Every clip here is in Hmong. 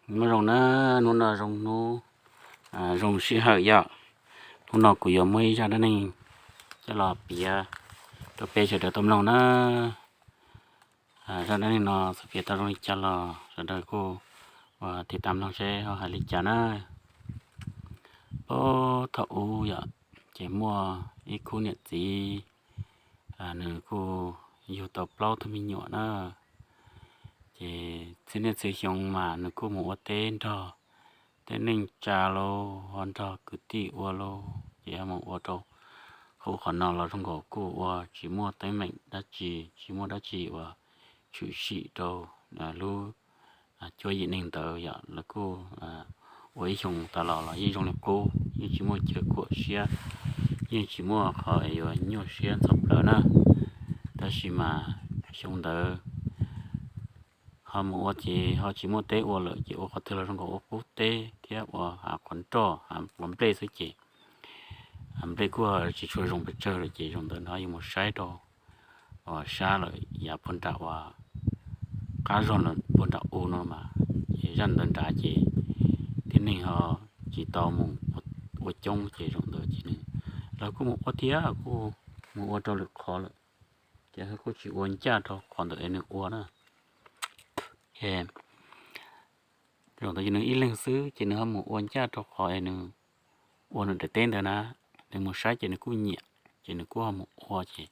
Nyob zoo na, hnub no zoo hnub, zoo sij hawm yom. Hnub no kuv yuav muaj ib zaj dab neeg coj los piav rau peb sawv daws tau mloog na. Zaj dab neeg no txawm piav tau zoo li cas los sawv daws kuj ua tiv tam mloog seb ho hais li cas na. Puag thaum ub yom, ces muaj ib khub niam txiv, nws kuj yug tau plaub tug me nyuam na. Ces txhua niaj txhua xyoo mas nws kuj mus ua teb nrog tej neej tsa lauj, ho nrog kwv tij ua lauj, ces ho mus ua rau qhov ub qhov no los zoo nkaus kuj ua tsis muaj teeb meem dab tsi, tsis muaj dab tsi uas tshwm sim rau lub cuab yim neeg ntawd yom. Lawv kuj ua ib xyoo tas los los yeej zoo li qub, yeej tsis muaj chaw kuam siab, yeej tsis muaj qhov yuav nyuaj siab ntxhov plawv na. Tab sis mas xyoo ntawd ho mus ua ces ho tsis muaj teb ua lawm, ces ua qhov twg los zoo nkaus ua qub teb thiab ua hav qhov nroj hav nplej xwb ces nplej kuj tsis tshua zoo pes tsawg lawm, ces zaum ntawd no yuav mus saib rau sab lawm yav puag nram uas qab zog puag nram u no mas, ces zaj ntawd nrad ces tib neeg ho tsis tau mus ua coob, ces zaum ntawd ces nws, lawv kuj mus ua thiab kuj mus ua rau lwm qhov lawm, ces kuj tsis ua ncaj rau qhov ntawd es nws ua na. Zaum ntawd ces nws ib leeg xwb ces nws ho mus ua ncaj rau qhov es nws ua nws daim teb ntawd na. Nws mus saib ces nws kuj nyiam, ces nws kuj ho mus ua ces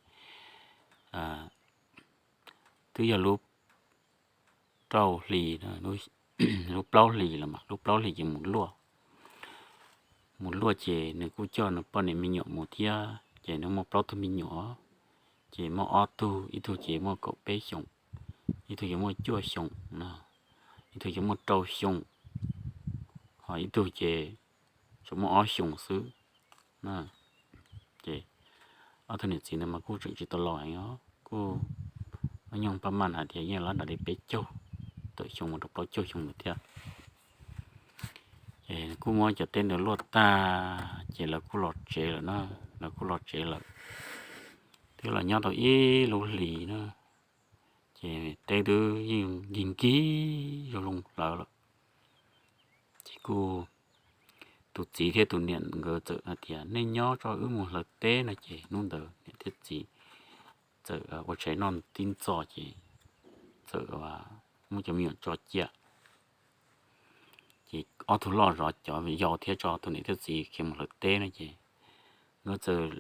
twb yog lub rau hlis, lub plaub hlis los mas, lub plaub hlis ces mus luaj. Mus luaj ces nws kuj coj nws poj niam me nyuam mus thiab, ces nws muaj plaub tug me nyuam, ces muaj ob tug, ib tug ces muaj kaum peb xyoos, ib tug ces muaj cuaj xyoos no, ib tug ces muaj rau xyoos, ho ib tug ces tsuas muaj ob xyoos xwb. Ces ob tug niam txiv ntawd mas kuj tseem tsis tau laus heev os, kuj ob nyoog paj maj hais tias yeej lab nram li peb caug tawm xyoo mus rau plaub caug xyoo lawm thiab. Ces kuj muab cov teb ntawd luaj tag ces lawv kuj los tsev lawm na, lawv kuj los tsev lawm. Twb los nyob tau ib lub hlis na, ces teb twb yeej nkig nkig zoo zoo hlawv lawm. Ces kuj tus txiv thiab tus niam nkawd txawm hais tias nej nyob tso wb mus hlawv teb no, ces hnub ntawd niam thiab txiv txawm ua tshais noj tib ntxo ces txawm muab cov me nyuam tso cia. Ces ob tug loj zov cov yau thiab tso tus niam thiab txiv khiav mus hlawv teb no ces nkawd txawm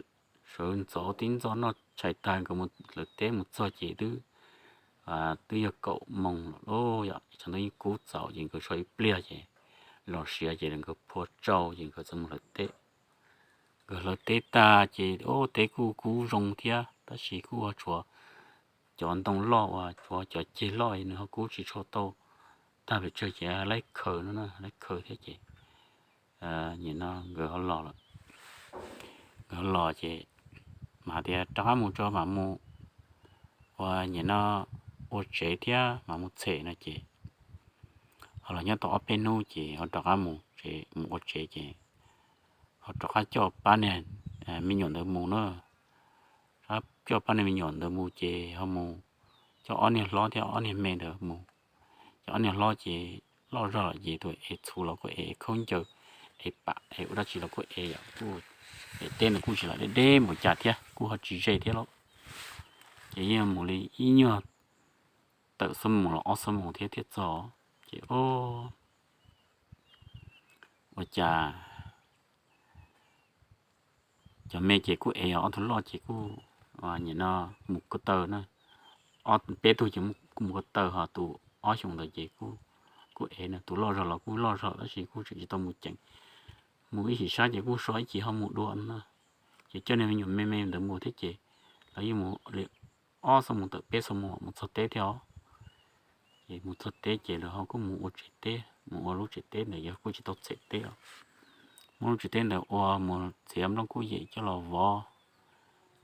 sawv ntxov tib ntxo noj tshais tag nkawd mus hlawv teb mus txog ces twb, twb yog kaum moos lawm lauj, yog tsaus ntuj yeej kub txaus ces nkawd so ib pliag ces los siav ces nkawd phua tsau ces nkawd txawm mus hlawv teb. Nkawd hlawv teb tag ces ub teb kuj kub zoo thiab tab sis kuj tshuav cov ntoo loj uas tshuav cov ceg loj nws ho kub tsis tshua tau tag pes tsawg ces laib khaws no, laib khaws thiab ces nim no nkawd ho los lawm. Nkawd ho los ces mas hais tias rov qab mus tso mam mus ua nim no ua tsev thiab mam mus txhem no ces ho los nyob tau ob peb hnub ces ho rov qab mus ua tsev ces ho rov qab coj pab niag me nyuam ntawd mus na. Coj pab niag me nyuam ntawd mus ces ho mus coj ob niag hlob thiab ob niag me ntawd mus. Ces ob niag hlob ces loj zog lawm ces tus es txhuv los kuj es, khaub ncaws es pam es ua dab tsi los kuj es yom, kuj es teb ntawd kuj tsis lam deb deb npaum cas thiab kuj ho tsis ze thiab lauj. Ces yeej mus li ib nyuag tawm xuab moos los ob xuab moos thiab thiaj txog. Ces ua cas cov me ces kuj es, ob tug loj ces kuj nim no mus ko taw na, peb tug ces kuj mus ko taw, ho tus ob xyoos ntawd ces kuj es na, tus loj zog los kuj loj zog tab sis kuj tseem tsis tau mus ceev. Mus ib chim sab ces kuj so ib chim ho mus dua na. Ces coj niag me nyuam me me ntawd mus thiab ces lawv yeej mus li ob xuab moos tawm peb xuab moos mus txog teb thiab os. Ces mus txog teb ces lawv ho kuj mus ua tsev teb, mus ua lub tsev teb ntawd yog kuj tsis tau txhem teb os. Muab lub tsev teb ntawd ua mus txiav nplooj kuj yem coj los vov.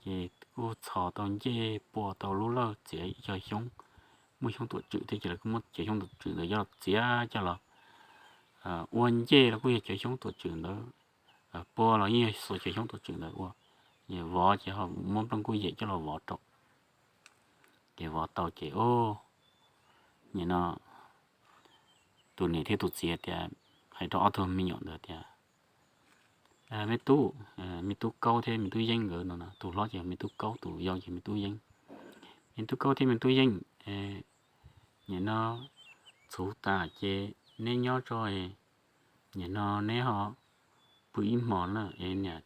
Ces kuj txhos tau ncej pua tau lub lawj txiav ib co xyoob, muaj xyoob tuam tswm thiab ces lawv kuj muab cov xyoob tuam tswm ntawd coj los txiav coj los ua ncej los kuj yog cov xyoob tuam tswm ntawd, pua los yeej yog xuas cov xyoob tuam tswm ntawd ua. Vov ces ho muab nplooj kuj yem coj los vov rau. Ces vov tau ces nim no tus niam thiab tus txiv tias, hais rau ob tug me nyuam ntawd tias, me tub, me tub Kaub thiab me tub Yeeb nkawd no, tus hlob ces me tub Kaub, tus yau ces me tub Yeeb. Me tub Kaub thiab me tub Yeeb, nim no txhuv tas ces neb nyob tso, nim no neb ho pw ib hmos na es niam,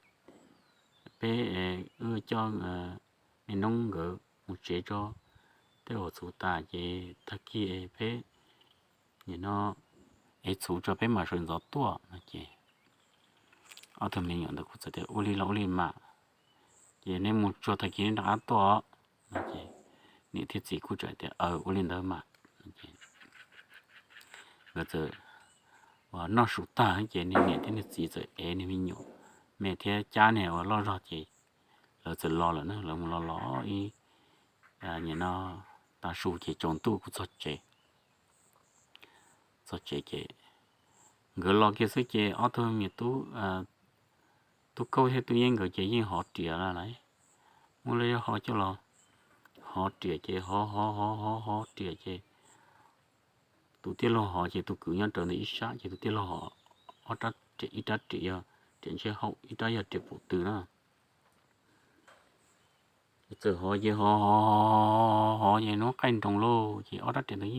peb, wb coj me noob nkawd mus tsev tso, tej zaum txhuv tas ces tag kis peb, nim no, ev txhuv tso peb mam sawv ntxov tuaj no ces ob tug me nyuam ntawd kuj txawm tias ua li los ua li mas, ces neb mus tsuag tag kis neb rov qab tuaj no ces niam thiab txiv kuj txawm tias aw ua li ntawd mas. Nkawd txawm noj su tag ces niag niam thiab niag txiv txawm ev niag me nyuam me thiab cab niag uas loj zog ces lawv txawm los lawm na, lawv mus los los ib, nim no, tav su ces tsaus ntuj kuj txog tsev. Txog tsev ces nkawd los kiag xwb ces ob tug me nyuam tub, tub Kaub thiab tub Yeeb nkawd ces yeej hov riam lawm lauj. Muaj lub yog ho coj los hov riam ces hov hov hov hov riam ces tus tij laug hov ces tus kwv nyob rawv ntawm ib sab ces tus tij laug hov ob rab riam, ib rab riam yog riam ntsej hauj, ib rab yog riam pum tw na. Txawm hov ces hov hov hov ces hnub qaij nroos lauj ces ob rab riam ntawd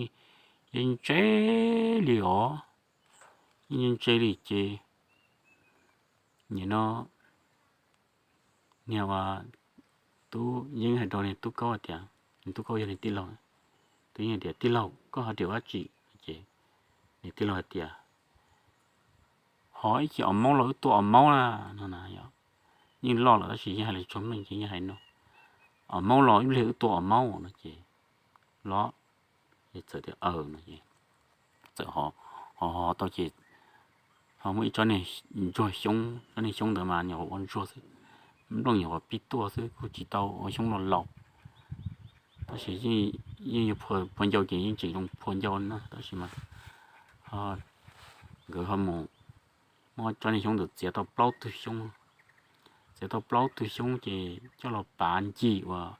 yeej ntse li os, yeej ntse li ces nim no niag uas tub Yeeb hais rau niag tub Kaub tias, niag tub Kaub yog niag tij laug, tub Yeeb tias tij laug koj hov riam dab tsi? Ces niag tij laug hais tias hov ib chim os maub los wb tua os maub na no na. Yeej loj lawm tab sis yeej hais lus tshua meej ces yeej hais no, os maub los ib pliag wb tua os maub no ces los, ces txawm tias aw no ces txawm hov hov tau ces ho muaj ib tsob niag ntsuag xyoob, tsob niag xyoob ntawd mas nyuam qhuav ua ntsuag xwb, nplooj nyuam qhuav pib tuaj xwb kuj tsis tau ua xyoob los laus, tab sis yeej yog phua ncau ces yeej tseem zoo phua ncau na tab sis mas ho nkawd ho mus muab tsob niag xyoob ntawd txiav tau plaub tug xyoob, txiav tau plaub tug xyoob ces coj los pav ncig uas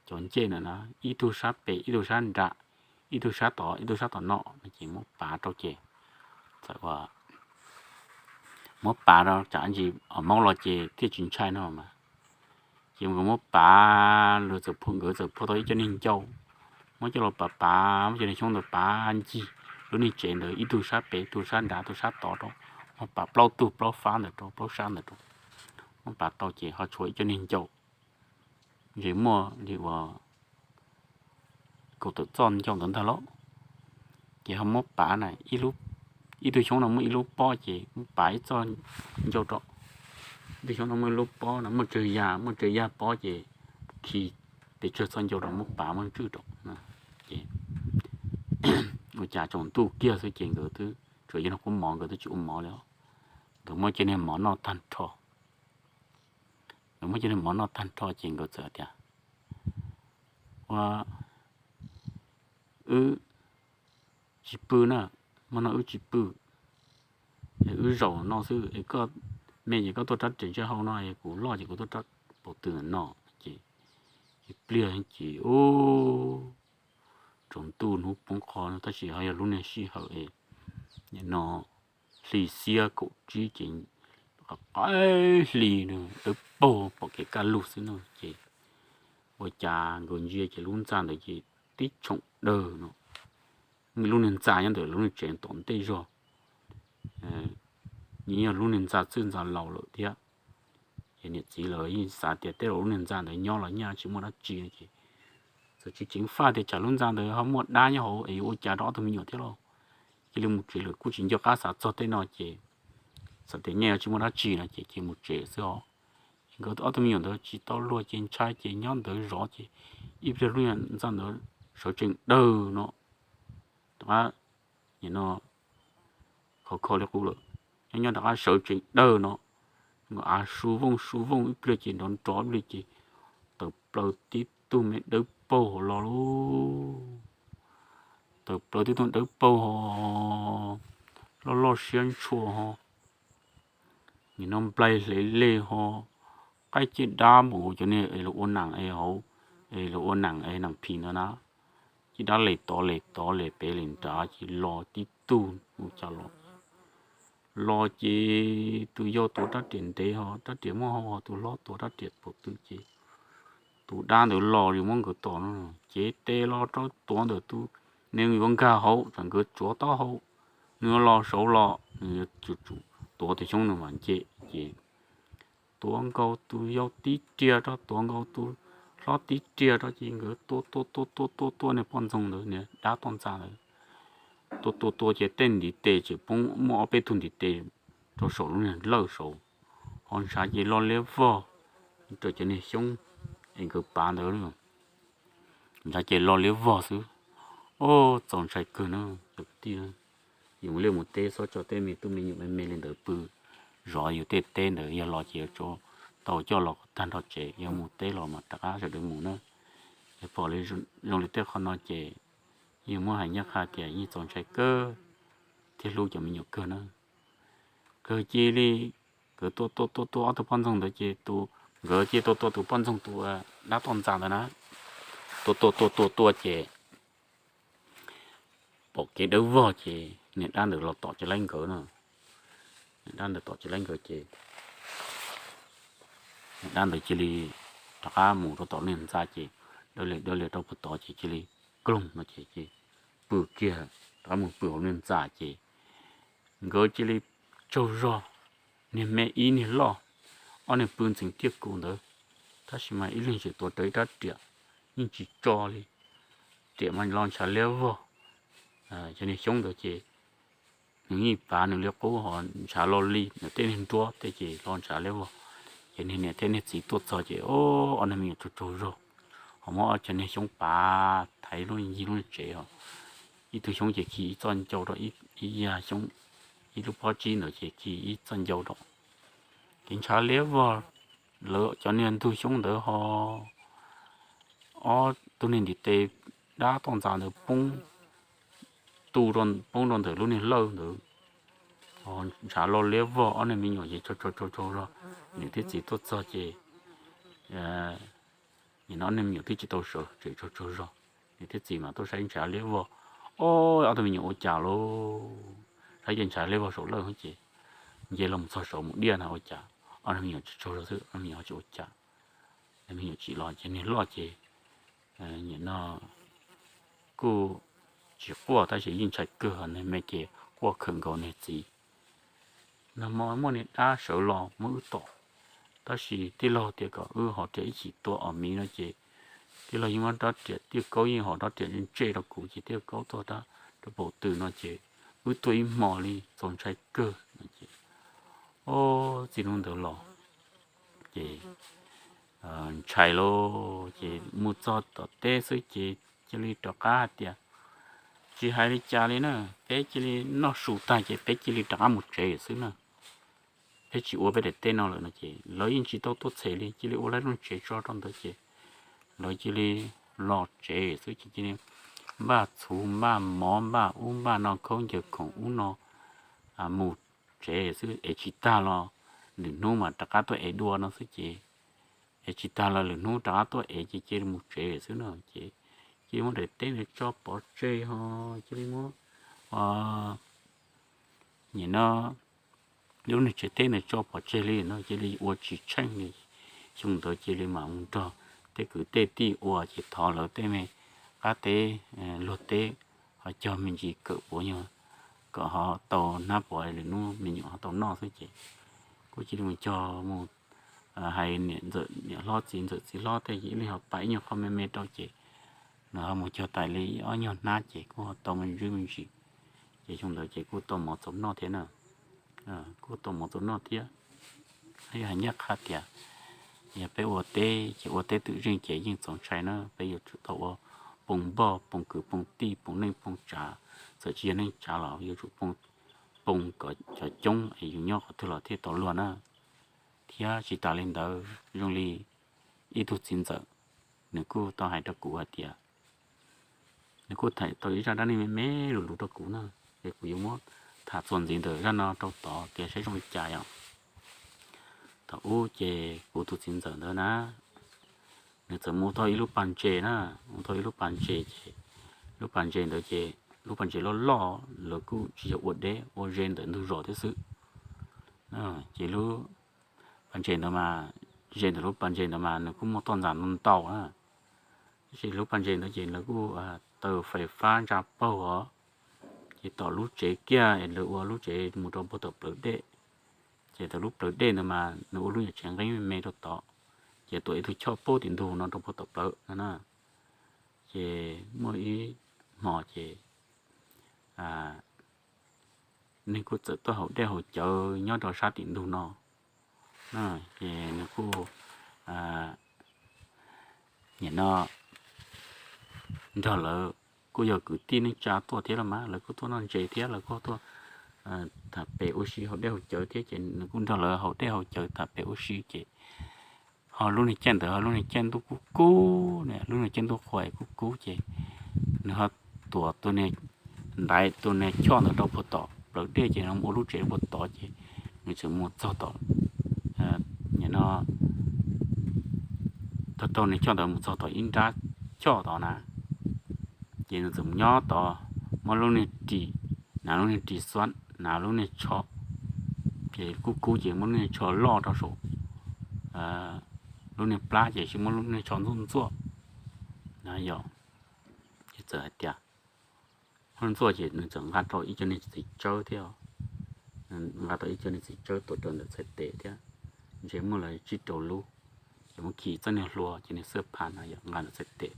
cov ncej ntawd na, ib tug sab pem ib tug sab nram, ib tug sab tod ib tug sab tom no no ces muab pav rau ces txawm ua, muab pav rau tsam ntsis os maub los ces thiaj tsis ntshai no mas. Ces nkawd muab pav, lawv txawm phua, nkawd txawm phua tau ib co niag ncau, muab coj los pav pav, muab cov niag xyoob ntawd pav ncig lub niag tsev ntawd ib tug sab pem ib tug sab nrad ib tug sab tod rau, muab pav plaub tug plaub fab ntawd rau plaub sab ntawd rau, muab pav tau ces ho tshuav ib co niag ncau, ntshe muaj li uas kaum tawm txoj ncau ntawd ntag lauj. Ces ho muab pav na, ib tug xyoob no muaj ib lub pob ces muab pav ib txoj ncau rau, ib tug xyoob no muaj ib lub pob no muaj tsawg yag, muaj tsawg yag pob ces khi pes tsawg txoj ncau rau muab pav muab ntswj rau. Ces ua cas tsaus ntuj kiag xwb ces nkawd twb tsuas yog noj kub mov, nkawd twb tsis ua mov li os. Nkawd muab cov niag mov noj tag nrho, nkawd muab cov niag mov noj tag nrho ces nkawd txawm tias ua, wb tsis pw na, hmo no wb tsis pw, es wb zaum no xwb es koj me ces koj tuaj rab riam ntsej hauj no es kuv loj ces kuv tuaj rab pum tw no. Ces ib pliag ces ub, tsaus ntuj hnub poob qho tab sis ho yog lub niag sij hawm es nim no hli xiab kaum tsib ces qaib hli dawb paug pom kev kaj lug xwb no ces ua cas nkawd ntsia ces lub ntxa ntawd ces tib tshoom dawg no, lub niag ntxa nyob ntawm lub niag tsev tom ntej zog, nws yog lub niag ntxa txwj ntxa laus lawm thiab. Ces niam txiv lawv yeej xav tias tej zaum lub niag ntxa ntawd nyob los nyaj tsis muaj dab tsi no ces txawm tsis ceev faj tias tsam lub ntxa ntawd ho muaj dab nyob hauv es yuav ua cas rau ob tug me nyuam thiab lauj. Cia li mus tsev lawm kuj tsis nco qab xav txog tej no ces xav tias nyaj yuav tsis muaj dab tsi no ces cia li mus tsev xwb os. Ces nkawd ob tug me nyuam ntawd tsis tau luag ces ntshai ces nyob ntawd zov ces ib pliag lub niag ntxa ntawd sawv tsees dawg no, rov qab, nim no khov kho li qub lawm, nyob nyob rov qab sawv tsees dawg no, av su vooj su vooj ib pliag ces nrov nrov ib pliag ces tawm plaws tib tug me dawb paug hauv los lauj. Tawm plaws tib tug dawb paug ho loj loj siab ntshua ho, nim no nplaig hle lej ho, qaib ciaj dab npaum cov niag es lawv ua nam es hauv, es lawv ua nam es nam phim ntawd na. cig dab les tod les tod les pem les nrad ces los tib tug ua cas los, los ces tus yau tuav rab riam ntev ho rab riam muaj hau ho tus hlob tuav rab riam pum twg ces tus dab ntawd los yuav muab nkawd tom no, ces tes los rau tuav ntawm tus, nws yuav nkag hauv tsam nkawd tsuav taub hau, nws los saud los nws yuav tsum tuav tus xyoob nws mam nce ces tuav nkaus tus yau tib riag rau, tuav nkaus tus hlob tib riag rau ces nkawd tua tua tua tua tua tua niag poj ntxoog ntawd, niag dab toj ntxas ntawd. Tua tua tua ces tej ntiv tes tseem poob muaj ob peb tug ntiv tes rau saum lub niag lawj saud, ho ntshav ces lo liab vog raws cov niag xyoob es nkawd pav ntawd. Ntshav ces lo liab vog xwb. Ub, txaus ntshai kawg na cov kwv tij. Yus mus liaj mus teb xob tso tej me tub me nyuam me me li ntawd pw zov yus tej teb ntawd, yog los ces yuav tsum tau coj los kom tag nrho tsev, yog mus teb los mas rov qab sawv daws mus na. Yog pom li zoo li tej qhov no ces yeej muab hais nyab qha tias yeej txaus ntshai kawg thiab hlub cov me nyuam kawg na. Kawg cia li, nkawd tua tua tua tua ob tug poj ntxoog ntawd ces tus, nkawd cia li tua tua tus poj ntxoog tus dab toj ntxas ntawd na. Tua tua tua tua tua ces pom kev dawb vog ces niag dab ntawd los tom tsis laib nkawd na. Niag dab ntawd tom tsis laib nkawd ces niag dab ntawd cia li rov qab mus rau tom niag ntxa ces dawb lias dawb lias rau puag tod ces cia li kloog no ces pw kiag, rov qab mus pw hauv niag ntxa ces nkawd cia li tsaug zog, niag me ib niag loj, ob niag pw ntxeev tiaj kus ntawd, tab sis mas ib leeg tseem tuav rawv ib rab riam, yeej tsis tso li, riam mas lo ntshav liab vog. Cov niag xyoob ntawd ces nws yeej pav nws li qub ho ntshav lo li nws tej niag nruab tej ces lo ntshav liab vog. Ces niag niam thiab niag txiv tuaj txog ces ob niag me nyuam tsaug tsaug zog, ho muab cov niag xyoob pav thaiv lub ncig lub tsev os. Ib tug xyoob ces khi ib txoj ncau rau, ib yam xyoob, ib lub pob tsib ntawd ces khi ib txoj ncau rau. Ces ntshav liab vog, lawv cov niag ntug xyoob ntawd ho ob tug niag ntiv tes dab toj ntxas ntawd poob, tu, poob rau ntawm lub niag lawj ntawd. Ntshav lo liab vog, ob niag me nyuam ces tsaug tsaug tsaug zog. Niam thiab txiv tuaj txog ces nim no ob niag me nyuam twb tsis tau sawv, tseem tsaug tsaug zog. Niam thiab txiv mas tuaj saib ntshav liab vog, ob tug me nyuam ua cas lauj, saib ces ntshav liab vog saum lawj ces nce los txog saud mus diaj na ua cas, ob niag me nyuam tsaug tsaug zog xwb, ob niag me nyuam ho tsis ua cas. Niag me nyuam tsis los ces niag loj ces nim no kuj tsis quaj tab sis yeej ntshai kawg, niag me ces quaj khawm nkaus niag txiv. Nag hmo muaj niag dab sawv los muab wb tom, tab sis tij laug tias kom wb hos riam ib chim tua os miv no ces tij laug yeej muab rab riam, tij kaub yeej hos rab riam ntsej rau kuv ces tij kaub tuaj rau paum twg no ces wb tuaj ib hmos li txaus ntshai kawg no ces, o, txij hnub ntawd los ces ntshai lauj, ces mus txog tom teb xwb ces cia li rov qab hais tias tsis hais li cas li na, peb cia li noj su tag ces peb cia li rov qab mus tsev xwb na. Peb tsis ua peb daim teb no lawm no ces lawv yeej tsis tau tuaj txhem li, cia li ua lawv lub tsev tso rau ntawd ces lawv cia li los tsev xwb ces cia li npaj txhuv npaj mov npaj ub npaj no khaub ncaws khoom ub no mus tsev xwb, ev tsis tag los lwm hnub mas rov qab tuaj ev dua no xwb ces ev tsis tag los lwm hnub rov qab tuaj ev ces cia li mus tsev xwb no ces cia li muab daim teb ntawd tso pov tseg ho cia li muab nim no lub niag tsev teb ntawd tso pov tseg li no cia li ua tsis tsheej li. Xyoo ntawd cia li mam mus nrog tej kwv tej tij ua ces thov lawv tej me qab teb luag teb ho cog me ntsis kawm puav nyuag kom ho tau hnab puav lwm hnub me nyuam ho tau noj xwb ces kuj cia li mus cog mus hais niam hlob txiv ntxawm txiv hlob tej ces ib leeg ho pab ib nyuag qho me me rau ces nws ho mus cog tais li ob nyuag hnab ces kuj ho tau me ntsis me ntsis. Ces xyoo ntawd ces kuj tau mov txaus noj thiab na, kuj tau mov txaus noj thiab. Yog hais ncaj qha tias yog peb ua teb ces ua teb twm zeej ces yeej txaus ntshai na, peb yuav tsum tau ua poo npoj poo kwv poo tij poo neej poo tsav, txawm tsis yog neej tsav los yuav tsum poo kom cov coob es yus nyob qhov twg los thiaj tau luag na. Thiab tsis tas li ntawd zoo li ib tug txiv ntxawm, nws kuj tau hais rau kuv hais tias, nws kuj tham tau ib zaj dab neeg me me lus lus rau kuv na, es kuv yuav muab tham txuas ntxiv ntawm zaj no rau tod tias saib zoo li cas yom. Thaum ub ces kuv tus txiv ntxawm ntawd na, nws txawm mus tau ib lub pas ntses na, mus tau ib lub pas ntses ces Lub pas ntses ntawd ces lub pas ntses loj loj, lawv kuj tsis yog ua deb, ua ze ntawm ntug zos thiab xwb. Ces lub pas ntses ntawd mas, ze ntawm lub pas ntses ntawd mas nws kuj muaj toj ntxas ntau na. Tab sis lub pas ntses ntawd ces lawv kuj taws fais fab ntsa paug os, ces tom lub tsev kiag es lawv ua lub tsev mus rau puag tom plawv dej. Ces thaum lub plawv dej ntawd mas nws ua lub nyuam tsev nqeeb me me rau tod, ces tuam ib tug choj pub tim ntug no rau puag tom plawv no na. Ces muaj ib hmo ces neeg kuj txawm tuaj haus dej haus cawv nyob rau sab tim ntug no. Ces nws kuj nim no nrog lawv, kuj yog kwv tij neej tsa tuaj thiab los mas lawv kuj tuaj noj ntses thiab lawv kuj tuaj tham pem ua si haus dej haus cawv thiab ces nws kuj nrog lawv haus dej haus cawv tham pem ua si ces ho lub niag caij ntawd ho lub niag caij ntuj kub kub, lub niag caij ntuj qhua kub kub ces nws ho tuav tus niag, ntaiv tus niag choj ntawd rau puag tom plawv dej ces nws ua lub tsev puag tod ces nws txawm mus txog tom, no, taug taug niag choj ntawd mus txog tom ib nrab choj tod na. Ces nws txawm mus nyob tod, muab lub niag ris, hnav lub niag ris xuab, hnav lub niag tsho, ces kub kub ces muab lub niag tsho loj rau saum lub niag plab ces tsis muab lub niag tsho ntxuaj ntxuaj na yom. Ces txawm hais tias, muab ntxuaj ces nws txawm nqa rau ib co niag txiv tsawb thiab, nqa rau ib co niag txiv tsawb tuav rau ntawm txhais tes thiab, ntshe muaj li tsib rau lub, ces muab khi txoj niag hlua ces niag xwb pha no yom nqa ntawm txhais tes.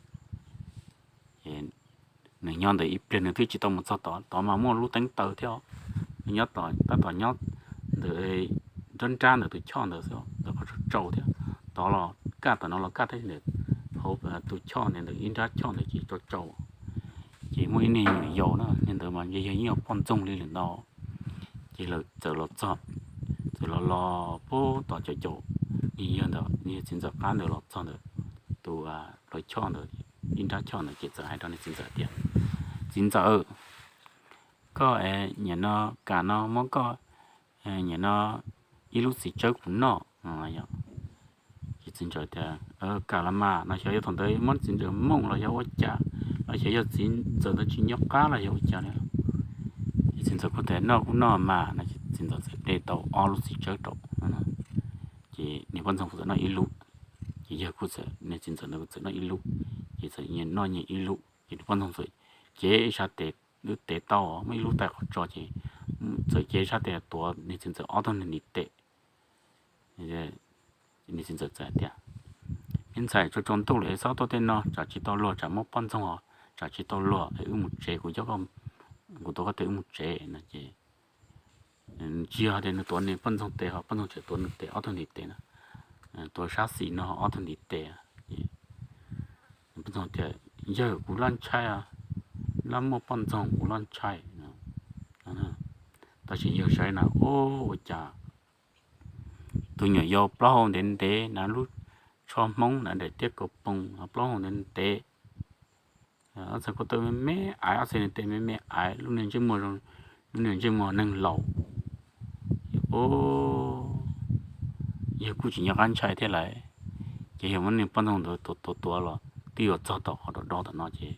Nws nyob ntawd ib pliag nws twb tsis tau mus txog tod, tod mas muaj lub teeb taw thiab. Nws nyob tod tab tom nyob ntawm nrab nrab ntawm tus choj ntawd xwb, ntawm qhov tsau tsau thiab. Tod los kaj, tom no los kaj thiab, hauv tus choj ntawd ntawm ib nrab choj ntawd ces tsau tsau. Ces muaj ib niag me nyuam yaus na, niag ntawd mas ntshe yog ib yam poj ntxoog li lawm ntau. Ces lawv txawm los txog, txawm los los pub tom caum caum, nws yawg ntawd, nws yawg txiv ntxawm qab ntawd los txog ntawm tus plawv choj ntawd, ib nrab choj ntawd ces txawm hais rau nws txiv ntxawm tias, Txiv ntxawm, koj, nim no kam no muab koj, nim no ib lub txiv tsawb kuv noj. Ces txiv ntxawm tias, Kam los mas, no xyov yog thaum ntawd muab txiv ntxawm mooj los yog ua cas, los xyov yog txiv ntxawm ntawd tsis nyob qab los yog ua cas li. Ces txiv ntxawm kuj tias, Noj kuj noj mas, no ces txiv ntxawm txawm de tau ob lub txiv tsawb rau. Ces niag poj ntxoog kuj txawm noj ib lub, ces yawg kuj txawm, niag txiv ntxawm ntawd kuj txawm noj ib lub, ces txawm nyias noj nyias ib lub, ces niag poj ntxoog txawm cev ib sab tes, lub tes taub muaj ib lub tais qhov tso ces txawm cev ib sab tes tuav niag txiv ntxawm ob tug ntiv tes. Niag txiv ntxawm txawm hais tias, Me ntxhais, tsaus tsaus ntuj lawm es txhob tuaj tej no, tsam tsis tau luag, tsam muaj poj ntxoog os, tsam tsis tau luag es wb mus tsev, kuv coj, kuv tuav koj tes wb mus tsev no ces tsis yog tias nws tuav niag poj ntxoog tes ho poj ntxoog tseem tuav nws tes ob tug ntiv tes na, tuav sab xis no ob tug ntiv tes. Poj ntxoog tias, Yawg, kuv laj ntshai, laj muaj poj ntxoog, kuv laj ntshai. Tab sis yawg saib na, ua cas tus nyuam yaus plaub hau ntev ntev, hnav lub tsho hmoob, hnav daim tiab kaus poom, plaub hau ntev ntev, ob txhais ko taw me me aiv, ob txhais nws tes me me aiv, lub niag ntsej muag, lub niag ntsej muag neeg laus. Yawg kuj tsis nco qab ntshai thiab lawm, ces yawg muab niag poj ntxoog ntawd tuav tuav tuav los twb yuav txog tom qhov do do tom no ces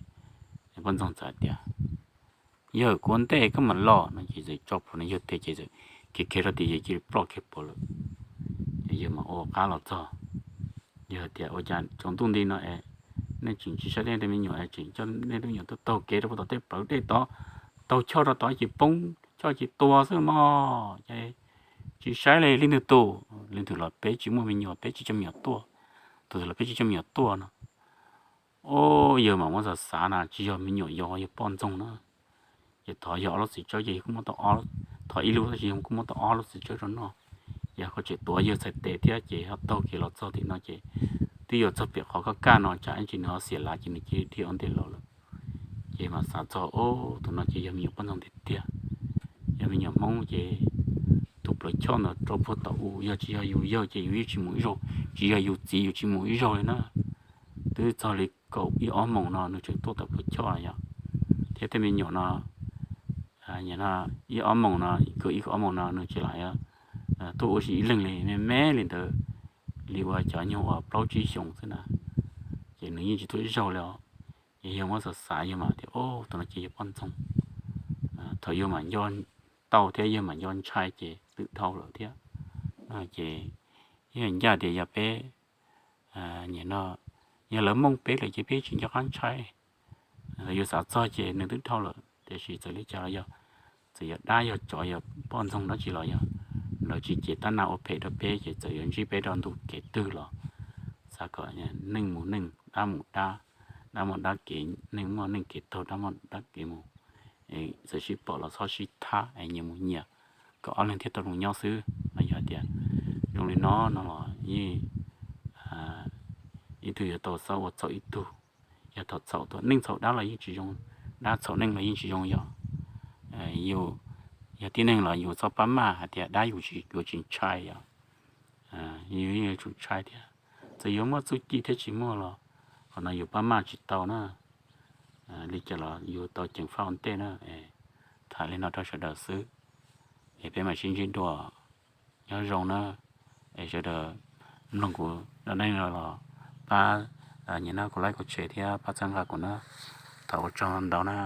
poj ntxoog txawm hais tias, Yawg, kuv ua ntej koj mam los no ces txawm tso plhuav nws yawg tes ces txawm khiav khiav rau tim yawg cia li ploj kiag puag lawm. Ces yawg mam ua qab los txog, yawg tias, Ua cas tsaus ntuj nti no es nej tseem tsis saib nej tej me nyuam es tseem coj nej tej me nyuam tuaj taug kev rau puag tom tej plawv dej tod, taug choj rau tod ces poob choj ces tuag xwb mog, ces tsis saib li leej twg tus, leej twg los peb tsis muaj me nyuam, peb tsis coj me nyuam tuaj, tus twg los peb tsis coj me nyuam tuaj no. Au, yawg mam muab xav xav na, tsis yog me nyuam yaus, yog poj ntxoog na. Ces thov yawg ob lub txiv tsawb ces yawg kuj muab tau, thov ib lub tab sis yawg kuj muab tau ob lub txiv tsawb rau noj. Yog koj tseem tuav yawg txhais tes thiab ces ho taug kev los txog tim no ces twb yuav txog pem qhov kaj kaj no, tsam ib ntsis nws ho xiam lav ces nws cia li dhia ua ntej los lawm. Ces mam xav txog, Au, tus no ces yog me nyuam poj ntxoog tiag tiag, yog me nyuam hmoob ces tus plawv choj ntawd rau puag tom u, yog tsis yog yus yawg ces yus yeej tsis mus ib zaug, tsis yog yus txiv yus tsis mus ib zaug li na. Twb txog li kaum ib ob moos no nws tseem tuaj tawm plawv choj los yog, thiab tej me nyuam no ib ob moos no, kaum ib kaum ob moos no nws tsis lam tuaj ua si ib leeg li, me me li ntawd, li uas cov nyuag uas plaub tsib xyoos xwb na, ces nws yeej tsis tuaj ib zaug li os. Ces yawg muab xav xav yawg mam tias, o, tus no ces yog poj ntxoog. Thaum yawg mam nco tau thiab yawg mam nco ntshai ces twb dhau lawm thiab. Ces yog ncaj tias yog peb, no, yog lawv mooj peb lawm ces peb tsis nco qab ntshai. Yus xav txog ces nws twb dhau lawm, tiam sis txawm li cas los yog, txawm yog dab yog tsov yog poj ntxoog dab tsi los yog lawv tsis cev tab nag ua phem rau peb ces txawm yuav ntsib peb rau ntu kev twg los xav kom neej mus neej, dab mus dab, dab muaj dab kev, neej muaj neej kev taug, dab muaj dab kev mus. Txawm sib pom los txhob sib thab es nyias mus nyias, kom ob leeg thiaj tau zoo nyob xwb. Los yog hais tias zoo li no no los yeej ib tug yuav tau xob ua txhaum ib tug. Yog thaum txhaum tuaj neej txhaum dab los yeej tsis zoo, dab txhaum neej los yeej tsis zoo yog. Yus, yog tib neeg los yus txhob pab maj hais tias dab yus yuav tsis ntshai yog. Yus yeej yuav tsum ntshai thiab. Txawm yuav muaj txuj ci thiab tsis muaj los qhov no yus pab maj tsis tau na. Li cas los yus tau ceev faj ua ntej na. Tham li no rau sawv daws xwb, es peb mam sib ntsib dua. Nyob zoo na, es sawv daws mloog kuv dab neeg no los pab nias kuv like kuv share thiab pab txhawb nqa kuv na. Thov ua tsaug ntau na.